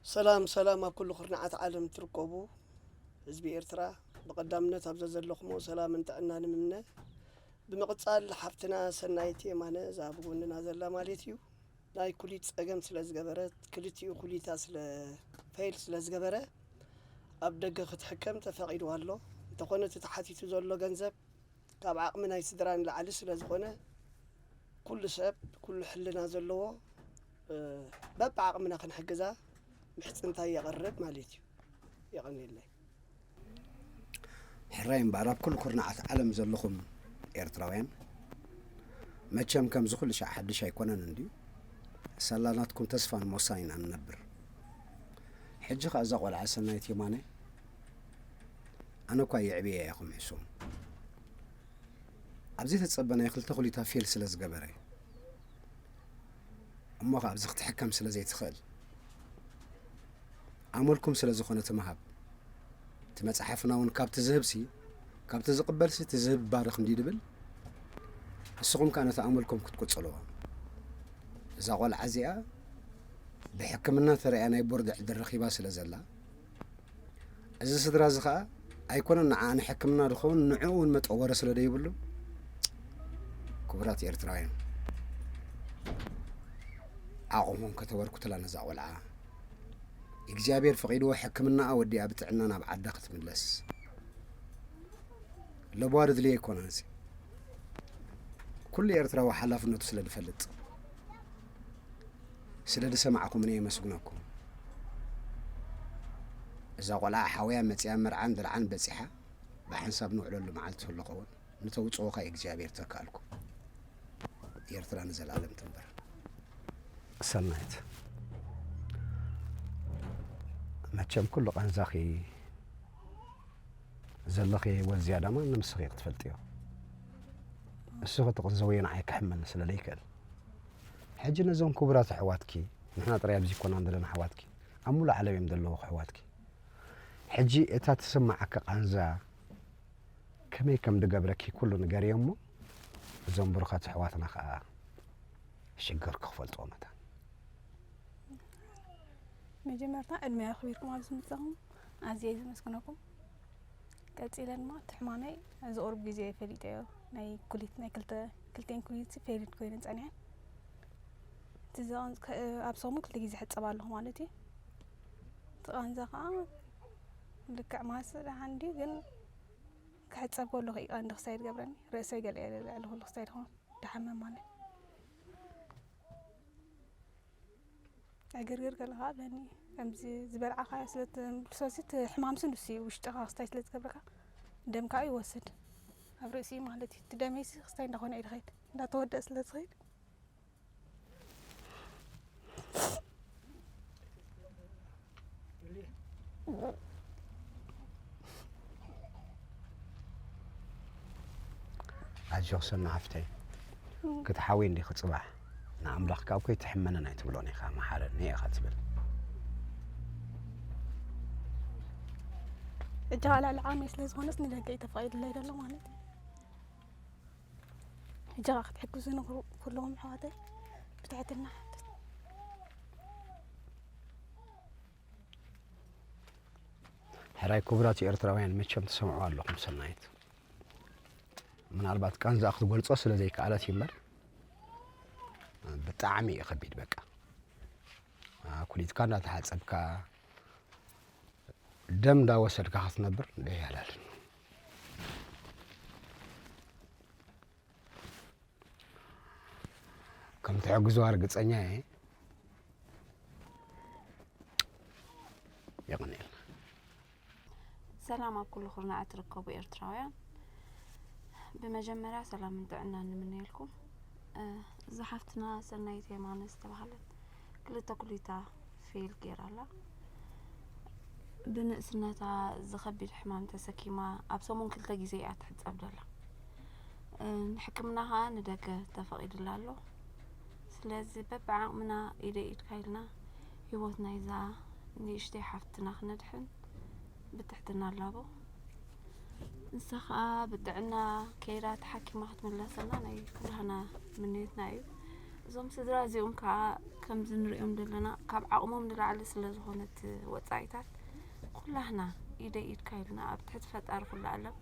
ሰላም ሰላም፣ ኣብ ኩሉ ኩርናዓት ዓለም ትርከቡ ህዝቢ ኤርትራ፣ ብቐዳምነት ኣብዛ ዘለኹሞ ሰላምን ጥዕናን ንምነ። ብምቕጻል ሓፍትና ሰናይት የማነ፣ እዛ ኣብ ጎንና ዘላ ማለት እዩ፣ ናይ ኩሊት ጸገም ስለ ዝገበረት፣ ክልቲኡ ኩሊታ ስለ፣ ፌል ስለ ዝገበረ፣ ኣብ ደገ ክትሕከም ተፈቒድዋ ኣሎ። እንተኾነ እቲ ተሓቲቱ ዘሎ ገንዘብ ካብ ዓቕሚ ናይ ስድራ ንላዕሊ ስለ ዝኾነ፣ ኩሉ ሰብ፣ ኩሉ ሕልና ዘለዎ፣ እ፣ በብዓቕምና ክንሕግዛ ምሕጽንታይ የቕርብ ማለት እዩ። የቐንየለይ። ሕራይ እምበኣር ኣብ ኩሉ ኩርናዓት ዓለም ዘለኹም ኤርትራውያን፣ መቸም ከምዚ ኩሉ ሻዕ ሓድሽ ኣይኮነን እንድዩ። ሳላ ናትኩም ተስፋን ሞሳን ኢና ንነብር። ሕጂ ኸኣ እዛ ቆልዓ ሰናይት የማነ፣ ኣነ እኳ የዕብየ ኢኹም ሕሱም። ኣብዚ ተጸበናይ ክልተ ኩሊታ ፌል ስለ ዝገበረ፣ እሞ ኸኣ ኣብዚ ክትሕከም ስለ ዘይትኽእል፣ ኣመልኩም ስለ ዝኾነ እቲ ምሃብ፣ እቲ መጽሓፍና እውን ካብቲ ዝህብሲ፣ ካብቲ ዝቕበልሲ እቲ ዝህብ ይባረኽ እንዲ ድብል፣ ንስኹም ከኣ ነቲ ኣመልኩም ክትቅጽልዎ። እዛ ቆልዓ እዚኣ ብሕክምና ተረእያ ናይ ቦርድ ዕድል ረኺባ ስለ ዘላ፣ እዚ ስድራ እዚ ኸኣ ኣይኮነን ንዓ ንሕክምና ዝኸውን ንዕኡ እውን መጠወሪ ስለ ዘይብሉ፣ ክቡራት ኤርትራውያን፣ ዓቕምኹም ከተበርክቱላ ነዛ ቆልዓ፣ እግዚኣብሔር ፈቒድዎ ሕክምናኣ ወዲኣ ብጥዕና ናብ ዓዳ ክትምለስ። ለበዋ ድድልዮ ኣይኮነን እዚ። ኩሉ ኤርትራዊ ሓላፍነቱ ስለ ዝፈልጥ፣ ስለ ዝሰማዕኩምኒ የመስግነኩም። እዛ ቆልዓ ሓውያ መጺኣ መርዓን ድርዓን በጺሓ ብሓንሳብ ንውዕለሉ መዓልቲ ህልኸውን ንተውጽኦኻ እግዚኣብሔር ተካልኩም። ኤርትራ ንዘለኣለም ትንበር። ሰናይት፣ መቸም ኩሉ ቃንዛኺ ዘለኺ ህይወት ዝያዳ ማንም ንስኺ ክትፈልጥዮ። እሱ ክትቕንዘውዮ ንዓይ ክሕመኒ ስለ ዘይክእል። ሕጂ ነዞም ክቡራት ኣሕዋትኪ፣ ንሕና ጥራይ ኣብዚ ይኮናን ዘለና ኣሕዋትኪ፣ ኣብ ሙሉእ ዓለም እዮም ዘለዉ ኣሕዋትኪ። ሕጂ እታ ትስምዓካ ቃንዛ ከመይ ከም ዝገብረኪ ኩሉ ንገርዮ እሞ፣ እዞም ብሩኻት ኣሕዋትና ከኣ ሽግርኪ ክፈልጥዎ መታን። መጀመርታ ዕድመ ኣኽቢርኩም ኣብዚ ምጻኹም ኣዝየ ዘመስግነኩም። ቀጺለ ድማ እቲ ሕማመይ እዚ ቁሩብ ግዜ ፈሊጠዮ። ናይ ኩሊት፣ ናይ ክልተ፣ ክልቴን ኩሊት ፌልድ ኮይነን ጸኒሐን። እቲ ዘቐን-፣ ከ-፣ ኣብ ሰሙን ክልተ ግዜ ሕጸብ ኣለኹ ማለት እዩ። እቲ ቃንዛ ከኣ ልክዕ ማስ ደሓን ድዩ ግን ክሕጸብ ከለኹ እዩ ቀንዲ ክሳይ ዝገብረኒ። ርእሰይ ገለ እየ ልዕሊ ኩሉ ክሳይ ድኾን ድሓመም ማለት። ዕግርግር ገለ ከኣ ኣለኒ። ከምዚ ዝበልዓኻዮ ስለ ትምልሶ፣ እቲ ሕማምሲ ንሱ እዩ፣ ውሽጥኻ ክስታይ ስለ ዝገብረካ፣ ደምካ እዩ ይወስድ። ኣብ ርእሲ ማለት እዩ። እቲ ደመይሲ ክስታይ እንዳኾነ እዩ ዝኸይድ፣ እንዳተወደአ ስለ ዝኸይድ። ኣጆኺ ሰና ሓፍተይ፣ ክትሓዊ እንዲኺ ጽባሕ። ንኣምላኽ ካብ ከይትሕመንን ኣይትብሎን ኢኻ፣ መሓረኒ ኢኻ ትብል። ሕጂ ኸኣ ልዕሊ ዓቕመይ ስለ ዝኾነስ ንደገ እዩ ተፈቒዱለይ ዘሎ ማለት እዩ። ሕጂ ኸኣ ክትሕግዙኒ ኩ-፣ ኩልኹም ኣሕዋተይ ብትሕትና እሓትት። ሕራይ ክቡራት ኤርትራውያን፣ መቸም ትሰምዑ ኣለኹም ሰናይት። ምናልባት ቃንዛኣ ክትገልጾ ስለ ዘይከኣለት እዩ እምበር፣ ብጣዕሚ እዩ ከቢድ። በቃ፣ አ፣ ኩሊትካ እንዳተሓጸብካ፣ ደም እንዳወሰድካ ክትነብር ደያላልን። ከም ትሕግዝዋ ርግጸኛ እየ። የቐንየልና። ሰላም ኣብ ኩሉ ኩርናዕ እትርከቡ ኤርትራውያን፣ ብመጀመርያ ሰላምን ጥዕናን ንምነየልኩም። እ፣ እዛ ሓፍትና ሰናይት የማነ ዝተባህለት ክልተ ኩሊታ ፌል ገይራ ኣላ። ብንእስነታ እዚ ከቢድ ሕማም ተሰኪማ ኣብ ሰሙን ክልተ ግዜ እያ ትሕጸብ ዘላ። እ፣ ንሕክምና ኸኣ ንደገ ተፈቒዱላ ኣሎ። ስለዚ በብዓቕምና ኢደይ ኢድካ ኢልና ህይወት ናይዛ ንእሽተይ ሓፍትና ክነድሕን ብትሕትና ንላቦ። ንሳ ኸኣ ብጥዕና ከይዳ ተሓኪማ ክትምለሰልና ናይ ኩላህና ምንዮትና እዩ። እዞም ስድራ እዚኦም ከዓ ከምዚ ንሪኦም ዘለና ካብ ዓቕሞም ንላዕሊ ስለ ዝኾነት ወፃኢታት ኩላህና ኢደ ኢድካ ኢልና ኣብ ትሕቲ ፈጣሪ ኩሉ ዓለም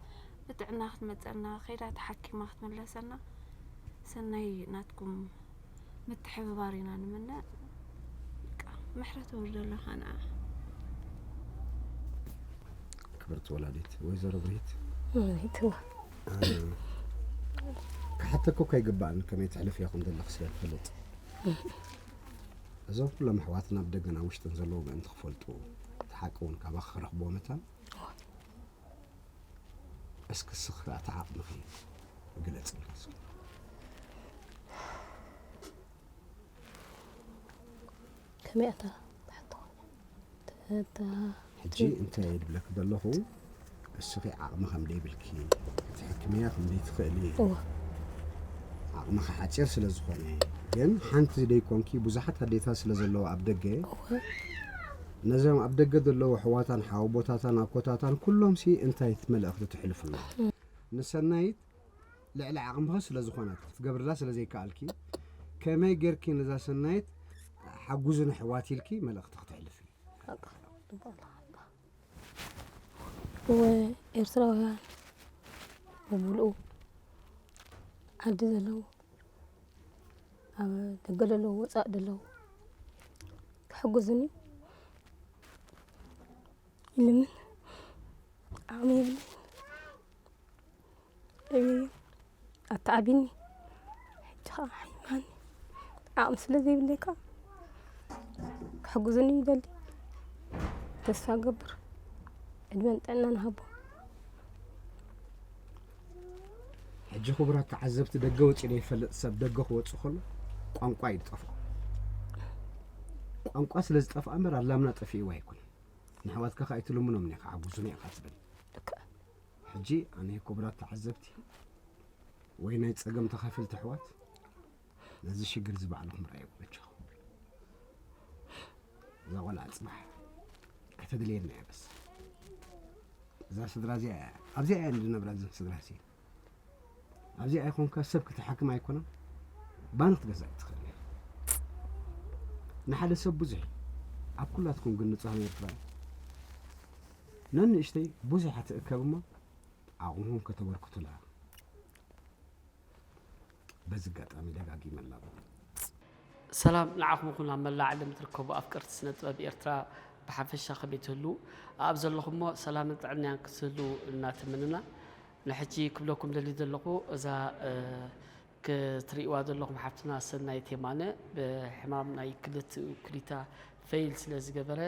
ብጥዕና ክትመፀና ከይዳ ተሓኪማ ክትምለሰና ሰናይ ናትኩም ምትሕብባር ኢና ንምነ። በቃ ምሕረት ወርደላ ከኣ ንዓ። ክብርቲ ወላዲት ወይዘሮ ብርሂት ማለት ነው። ክሓተኮ ከይግባእን ከመይ ትሕልፍ ኢኹም ዘለኽ ስለ ትፈልጥ እዞም ኩሎም ኣሕዋትና ኣብ ደገን ኣብ ውሽጥን ዘለዉ ምእንቲ ክፈልጡ እቲ ሓቂ እውን ካባኻ ክረኽብዎ መታን እስኪ ስኽራእቲ ዓቕምኺ ግለጽ። ከመይ ኣታ ትሓቶ ተታ ሕጂ እንታይ እየ ድብለኪ ዘለኹ እስኺ ዓቕሚ ከም ደይብልኪ ክትሕክምያ ከም ደይትኽእሊ እዋ ዓቕምኺ ሓፂር ስለ ዝኾነ ግን ሓንቲ ደይኮንኪ ብዙሓት ኣዴታት ስለ ዘለዋ ኣብ ደገ እዋ ነዞም ኣብ ደገ ዘለዉ ኣሕዋታን ሓወቦታታን ኣኮታታን ኩሎም ሲ እንታይ መልእኽቲ ትሕልፍሎም ንሰናይት ልዕሊ ዓቕምኺ ስለ ዝኾነት ክትገብርላ ስለ ዘይከኣልኪ ከመይ ጌርኪ ነዛ ሰናይት ሓጉዙ ንሕዋት ኢልኪ መልእኽቲ ክትሕልፊ እወ ኤርትራውያን ብምልኡ ዓዲ ዘለዉ ኣብ ደገ ዘለዉ ወፃእ ዘለዉ ክሕግዙኒ ይልምን ዓቕሚ የብለይን ደብየ ኣተዓቢኒ ሕጂ ከዓ ሓይማኒ ዓቕሚ ስለ ዘይብለይ ከዓ ክሕግዙኒ ይደሊ ተስፋ ገብር ዕድመን ጥዕናን ሃቦ ሕጂ ክቡራት ተዓዘብቲ ደገ ወፂኡ ዘይፈልጥ ሰብ ደገ ክወፅእ ከሎ ቋንቋ እዩ ዝጠፍኦ ቋንቋ ስለ ዝጠፍኣ እምበር ኣላምና ጠፊእዋ ኣይኮነን ንሕዋትካ ከዓ ኣይትልምኖም እኒኻ ሓጉዙኒ ኢኻ ትብል ልክዕ ሕጂ ኣነ ክቡራት ተዓዘብቲ ወይ ናይ ፀገም ተኻፈልቲ ኣሕዋት ነዚ ሽግር እዚ ባዕልኹም ረኣይዎ በጃኹም እዛ ቆልዓ ፅባሕ ከተድልየና እያ በስ እዛ ስድራ እዚኣ እያ ኣብዚኣ እያ ንድነብራ እዘን ስድራ እዚኤን ኣብዚኣ ኣይኮንካ ሰብ ክትሓክም ኣይኮነን ባንክ ትገዛእ ትኽእል እያ ንሓደ ሰብ ብዙሕ ኣብ ኩላትኩም ግን ንፅሃን ኤርትራ ነንእሽተይ ብዙሕ ኣትእከብ እሞ ዓቕምኹም ከተበርክቱላ በዚ ኣጋጣሚ ደጋጊመ ኣለኹ ሰላም ንዓኹም ይኹን ኣብ መላእ ዓለም ትርከቡ ኣፍቀርቲ ስነ ጥበብ ኤርትራ ብሓፈሻ ከመይ ትህልዉ ኣብ ዘለኹሞ ሰላምን ጥዕናን ክትህልዉ እናተመነና ንሕጂ ክብለኩም ደሊ ዘለኹ እዛ ክትርእይዋ ዘለኹም ሓፍትና ሰናይት የማነ ብሕማም ናይ ክልተ ኩሊታ ፌይል ስለ ዝገበረ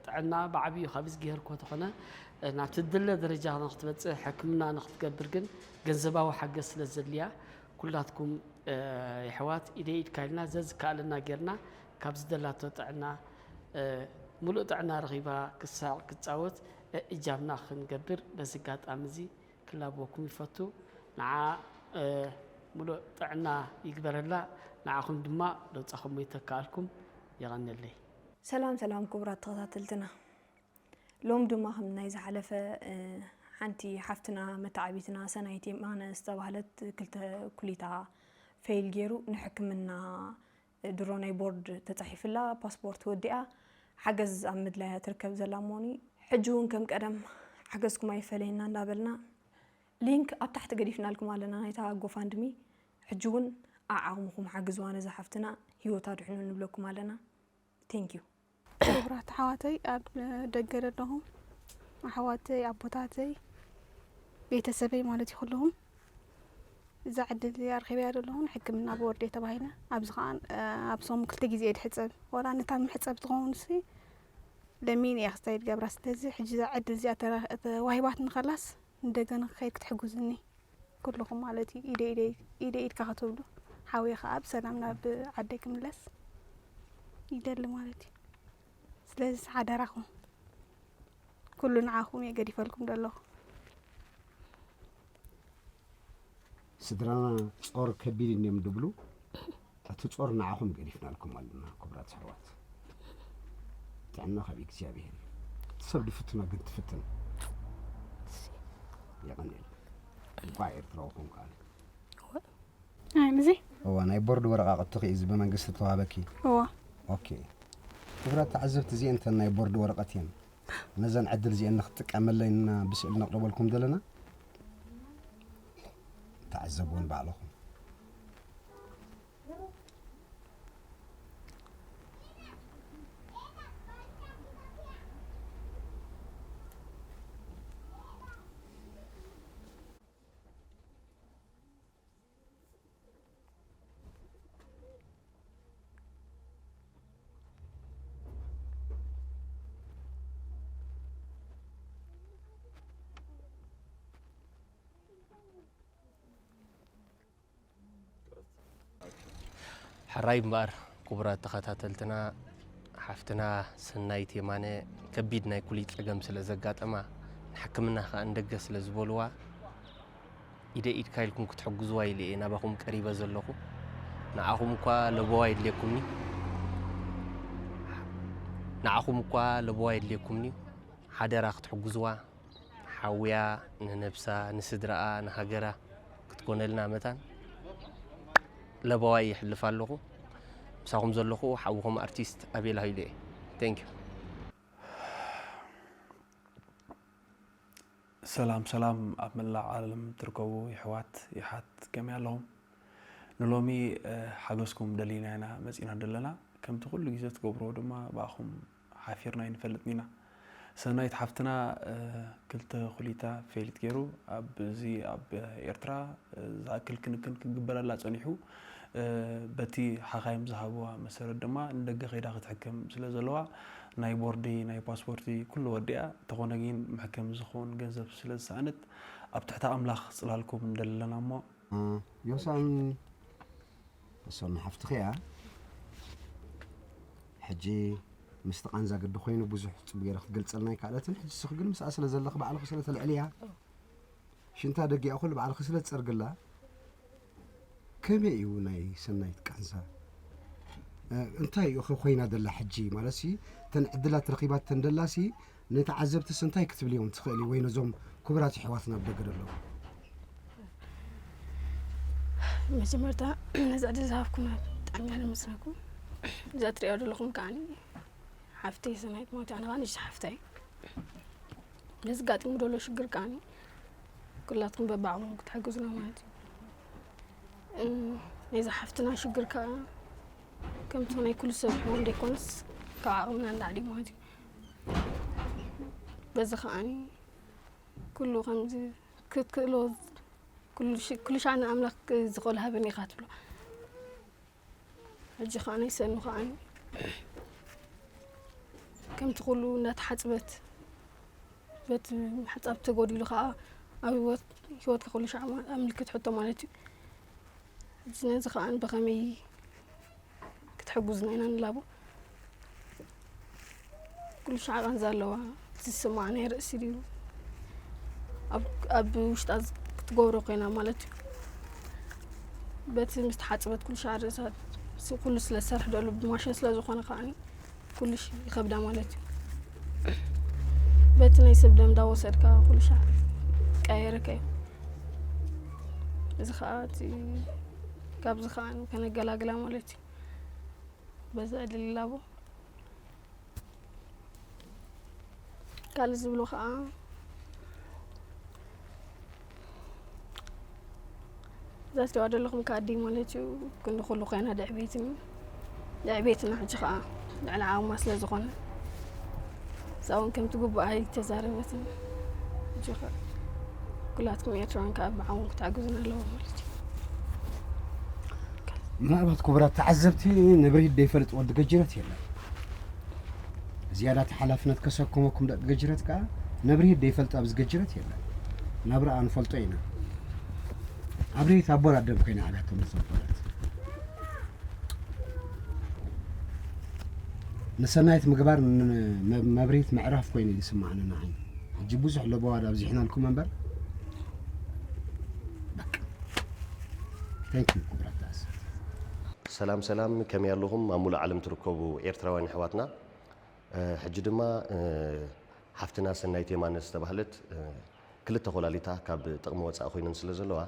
ጥዕና ብዓብዩ ካብ ዝግሄር እኮ ተኾነ ናብቲ ድለ ደረጃ ንክትበፅእ ሕክምና ንክትገብር ግን ገንዘባዊ ሓገዝ ስለ ዘድልያ ኩላትኩም የሕዋት ኢደ ኢድካ ኢልና ዘዝከኣለና ጌርና ካብ ዝደላቶ ጥዕና ሙሉእ ጥዕና ረኺባ ክሳዕ ክትፃወት እጃምና ክንገብር በዚ ኣጋጣሚ እዚ ክላበወኩም ይፈቱ ንዓ ሙሉእ ጥዕና ይግበረላ ንዓኹም ድማ ለውፃኹም ይተካኣልኩም የቐንየለይ ሰላም ሰላም ክቡራት ተኸታተልትና ሎም ድማ ከም ናይ ዝሓለፈ ሓንቲ ሓፍትና መተዓቢትና ሰናይት የማነ ዝተባህለት ክልተ ኩሊታ ፌይል ገይሩ ንሕክምና ድሮ ናይ ቦርድ ተፃሒፍላ ፓስፖርት ወዲኣ ሓገዝ ኣብ ምድላያ ትርከብ ዘላ እሞኒ ሕጂ እውን ከም ቀደም ሓገዝኩም ኣይፈለየና እንዳበልና ሊንክ ኣብ ታሕቲ ገዲፍናልኩም ኣለና ናይታ ጎፋንድሚ ሕጂ እውን ኣዓቕምኹም ሓግዝዋ ነዛ ሓፍትና ህይወታ ድሕኑ ንብለኩም ኣለና thank you ክቡራት ኣሕዋተይ ኣብ ደገ ዘለኹም ኣሕዋተይ ኣቦታተይ ቤተሰበይ ማለት እዩ ኩልኹም እዛ ዕድል እዚኣ ረኺበያ ዘለኹ ንሕክምና ብወርድ እየ ተባሂለ ኣብዚ ከዓ ኣብ ሰሙን ክልተ ግዜ እየ ድሕፀብ ዋላ ነታ መሕፀብ ትኸውን ሲ ለሚን እየ ክስታይ ዝገብራ ስለዚ ሕጂ እዛ ዕድል እዚኣ ተዋሂባትኒ ከላስ ንደገ ንክኸይድ ክትሕግዙኒ ኩልኹም ማለት እዩ ኢደ ኢደ ኢደ ኢድካ ክትብሉ ሓውየ ከዓ ብሰላም ናብ ዓደይ ክምለስ ይደሊ ማለት እዩ ስለዚ ሓደራኹም ኩሉ ንዓኹም እየ ገዲፈልኩም ዘለኹ ስድራና ጾር ከቢድ እንዲዮም ድብሉ እቲ ጾር ንዓኹም ገዲፍናልኩም ኣለና ክቡራት ኣሕዋት ጥዕና ካብ እግዚኣብሔር ሰብ ድፍትኖ ግን ትፍትን የቐንየል እንኳዕ ኤርትራዊ ኮንካ ኣነ ኣይ፣ ምዚ? እዋ ናይ ቦርድ ወረቓቕቲ ኺ እዚ ብመንግስቲ ተዋህበኪ? እዋ። ኦኬ። ክቡራት ተዓዘብቲ፣ እዚአን እተን ናይ ቦርድ ወረቐት እየን። ነዘን ዕድል እዚአን ንክትጥቀመለይና ብስእሊ ነቕርበልኩም ዘለና። ተዓዘብዎን ባዕልኹም። ሕራይ እምበኣር ክቡራት ተኸታተልትና፣ ሓፍትና ሰናይት የማነ ከቢድ ናይ ኩሊት ጸገም ስለ ዘጋጠማ፣ ንሕክምና ከኣ ንደገ ስለ ዝበልዋ፣ ኢደ ኢድካ ኢልኩም ክትሕግዝዋ ኢለ እየ ናባኹም ቀሪበ ዘለኹ። ንዓኹም እኳ ለበዋ የድልየኩምኒ፣ ንዓኹም እኳ ለበዋ የድልየኩምኒ፣ ሓደራ ክትሕግዝዋ። ሓውያ ንነብሳ፣ ንስድራኣ፣ ንሃገራ ክትኮነልና መታን ለበዋይ ይሕልፍ ኣለኹ። ምሳኹም ዘለኹ ሓውኹም ኣርቲስት ኣቤል ሃይሉ እየ። Thank you። ሰላም ሰላም፣ ኣብ መላእ ዓለም ትርከቡ ይሕዋት ይሓት ከመይ ኣለኹም? ንሎሚ ሓገዝኩም ደሊና ኢና መፂና ዘለና። ከምቲ ኩሉ ግዜ ትገብርዎ ድማ ብኣኹም ሓፊርና ኣይንፈልጥን ኢና። ሰናይት ሓፍትና ክልተ ኩሊታ ፌሊት ገይሩ ኣብዚ ኣብ ኤርትራ ዝኣክል ክንክን ክግበረላ ፀኒሑ፣ በቲ ሓኻይም ዝሃብዋ መሰረት ድማ ንደገ ከይዳ ክትሕክም ስለ ዘለዋ ናይ ቦርዲ ናይ ፓስፖርቲ ኩሉ ወዲኣ፣ ተኾነ ግን መሕከሚ ዝኸውን ገንዘብ ስለ ዝሰኣነት ኣብ ትሕቲ ኣምላኽ ፅላልኩም እንደለና እሞ። ዮሳን እሶም ሓፍትኺ እያ። ሕጂ ምስቲ ቃንዛ ግዲ ኮይኑ ብዙሕ ጽቡቕ ገይረ ክትገልጸልና ኣይከኣለትን። ሕጂ ስኺ ግን ምስኣ ስለ ዘለኺ ባዕልኺ ስለ ተልዕልያ ሽንታ ደጊኣ ኩሉ ባዕልኺ ስለ ትጸርግላ ከመይ እዩ ናይ ሰናይት ቃንዛ? እንታይ እዩ ኸ ኮይና ደላ ሕጂ? ማለት ሲ እተን ዕድላት ረኺባተን ደላ ሲ ንተዓዘብትስ እንታይ ክትብልዮም ትኽእሊ ወይ ነዞም ክቡራት ኣሕዋትና ኣብ ደገ ዘለዉ? መጀመርታ ነዚ ዕድል ዝሃብኩምና ብጣዕሚ እየ ነመስግነኩም። እዛ ትሪእዋ ዘለኹም ከዓኒ ሓፍተይ ሰናይት ማለት ኣነ ከዓኒ ሓፍተይ ነዚ ጋጢሙ ዘሎ ሽግር ከዓኒ ኩላትኩም በብዓቕምኩም ክትሕግዙና ማለት እዩ። ነዛ ሓፍትና ሽግር ከዓ ከምቲ ናይ ኩሉ ሰብ ሕማም ዘይኮነስ ካብ ዓቕምና ንላዕሊ ማለት እዩ። በዚ ከዓኒ ኩሉ ከምዚ ክትክእሎ ኩሉ ሻዕ ንኣምላኽ ዝኽእል ሃበኒ ኢኻ ትብሎ። ሕጂ ከዓ ናይ ሰኑ ከዓ ከምቲ ኩሉ እናተሓፅበት በቲ ምሕፃብ ተጎዲሉ ከዓ ኣብ ህይወት ህይወትካ ኩሉ ሻዕ ኣምልክት ሕቶ ማለት እዩ። ሕጂ ነዚ ከዓ ብኸመይ ክትሕጉዝና ኢና ንላቦ። ኩሉ ሻዕ ቃንዛ ኣለዋ። ዝስማዕ ናይ ርእሲ ድዩ ኣብ ውሽጣ ክትገብሮ ኮይና ማለት እዩ። በቲ ምስ ተሓፅበት ኩሉ ሻዕ ርእሳ ኩሉ ስለ ዝሰርሕ ደሉ ብማሽን ስለ ዝኾነ ከዓ ኩሉ ይኸብዳ ማለት እዩ። በቲ ናይ ሰብ ደም እንዳወሰድካ ኩሉ ሻዕ ቀየረካ እዩ። እዚ ከዓ ካብዚ ከዓ ከነገላግላ ማለት እዩ። በዛ ዕድል ይላቦ። ካልእ ዝብሎ ከዓ እዛ ትሪእዋ ዘለኹም ከኣዲ ማለት እዩ ክንዲ ኩሉ ኮይና ድዕቤትን ድዕቤትና ሕጂ ከዓ ልዕሊ ዓቕማ ስለ ዝኾነ እዛ እውን ከምቲ ግቡእ ኣይተዛረበትን። ሕጂ ከዓ ኩላትኩም ኤርትራውያን ከዓ ብዓቕሞም ክትሕግዙና ኣለዎም ማለት እዩ። ምናልባት ክቡራት ተዓዘብቲ ንብርሂት ዘይፈልጥ ወዲ ገጅረት የለን። ዝያዳ እቲ ሓላፍነት ከሰከመኩም ደቂ ገጅረት ከዓ ንብርሂት ዘይፈልጥ ኣብዚ ገጅረት የለን። ናብራ ንፈልጦ ኢና። ኣብርሂት ኣቦን ኣደን ኮይና ዓብያቶም ዝኾነት ንሰናይት ምግባር መብርሂት ምዕራፍ ኮይኑ ይስማዓኒ ንዓይ። ሕጂ ብዙሕ ለበዋድ ኣብዚሕናልኩም እምበር በቃ። Thank you ክቡራት ተዓዘብቲ። ሰላም ሰላም፣ ከመይ ኣለኹም? ኣብ ሙሉእ ዓለም ትርከቡ ኤርትራውያን ኣሕዋትና፣ ሕጂ ድማ ሓፍትና ሰናይት የማነ ዝተባህለት ክልተ ኮላሊታ ካብ ጥቕሚ ወፃኢ ኮይነን ስለ ዘለዋ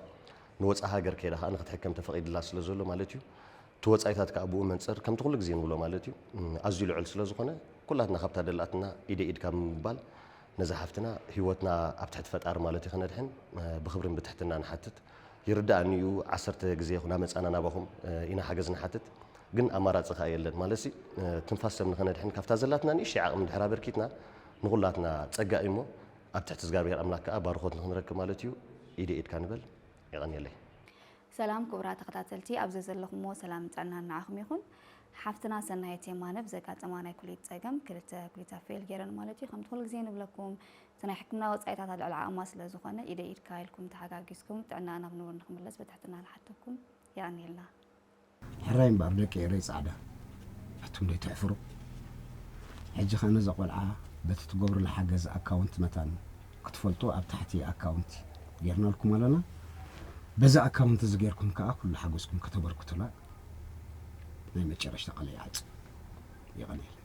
ንወፃኢ ሃገር ከይዳ ከዓ ንክትሕከም ተፈቒድላ ስለ ዘሎ ማለት እዩ። እቲ ወፃኢታት ከዓ ብኡ መንፅር ከምቲ ኩሉ ግዜ ንብሎ ማለት እዩ፣ እም፣ ኣዝዩ ልዑል ስለ ዝኾነ ኩላትና ካብታ ደላትና ኢደ ኢድ ካብ ምባል ነዛ ሓፍትና ህይወትና ኣብ ትሕቲ ፈጣሪ ማለት እዩ ከነድሕን፣ እ፣ ብኽብርን ብትሕትና ንሓትት። ይርዳእኒ እዩ፣ ዓሰርተ ግዜ ይኹን ኣመፃና ናባኹም፣ እ፣ ኢና ሓገዝ ንሓትት፣ ግን ኣማራፂ ከዓ የለን ማለት ሲ፣ እ፣ ትንፋስ ሰብ ንኸነድሕን ካብታ ዘላትና ንእሽተይ ዓቕሚ ድሕር ኣበርኪትና ንኹላትና ፀጋ እዩ እሞ ኣብ ትሕቲ እግዚኣብሔር ኣምላክ ከዓ ባርኾት ንኽንረክብ ማለት እዩ። ኢደ ኢድካ ንበል። የቐንየለይ። ሰላም ክቡራት ተኸታተልቲ፣ ኣብ ዘዘለኹምዎ ሰላም ጥዕና ንዓኹም ይኹን። ሓፍትና ሰናይት የማነ ብዘጋጠማ ናይ ኩሊት ጸገም ክልተ ኩሊታ ፌል ገይረን ማለት እዩ። ከምቲ ኩሉ ግዜ ንብለኩም እቲ ናይ ሕክምና ወጻኢታት ኣብ ልዕሊ ዓቕማ ስለ ዝኾነ ኢደ ኢድካ ኢልኩም ተሓጋጊዝኩም ጥዕና ናብ ንቡር ንክምለስ ብትሕትና ንሓተኩም። የቐንየልና። ሕራይ እምበኣር ደቂ ኤረይ ጻዕዳ፣ ኣቱም ደይ ትሕፍሩ። ሕጂ ከኣ ነዛ ቆልዓ በቲ ትገብሩላ ሓገዝ ኣካውንት መታን ክትፈልጡ ኣብ ታሕቲ ኣካውንት ጌርናልኩም ኣለና። በዚ ኣካውንት እዚ ጌርኩም ከኣ ኩሉ ሓገዝኩም ከተበርክቱላ ናይ መጨረሽታ ቃለይ ይዓጽ። የቐንየለይ።